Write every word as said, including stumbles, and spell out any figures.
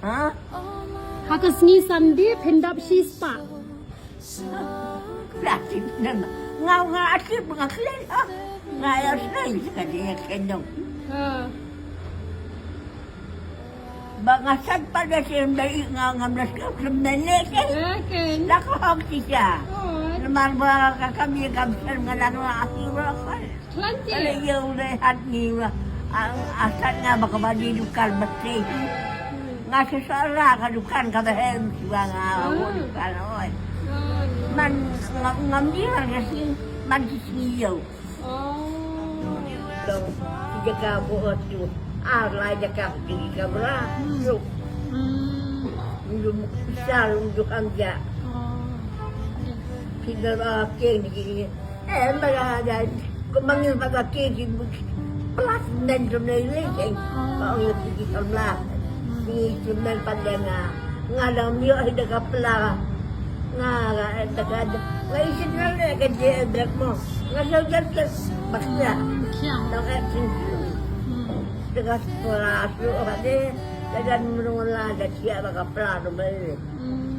Ha? Ha ka sngi Sunday phin dap shispah. Plastik nama. Nga nga asip nga khlei ha. Nga ya snai ka dia kendong. Ha. Ba nga sat pada sem dai nga ngam das ka sem dai ne ke. Ya, ken. La ka hok ti sa. Oh. Namar ba ka kam ye kam sem nga la nga asip ba ka. Klan ti. Kala ye u dai hat ni wa. A, a sat nga ba ka ba di dukar ba te. Nga sa sa la ka dukan ka ba hem si wa nga. Oh. Dukar oi. Oh. Man ngam ngam di wa ka sing man ki sing yo. Oh. Dong, jaka buat tu. Ar lai jaka pergi ke bra. Hmm. Tu. Hmm. Belum besar untuk amjak. Oh. Kita lah keng di sini. Eh, bala ada. Kau manggil bala keng di pelas dan tu ni lagi. Oh. Kau yang pergi sebelah. Hmm. Di sebelah pandang ah. Nga dang miok hi da ka pla. Nga, nga da ka, nga isit nga le ka je dek mo. Nga sa ujar ke bakla. Kiang. Da ka sin. Hmm. Da ka pla su ka de. Da ka mrung la da sia ba ka pla do ba le. Hmm.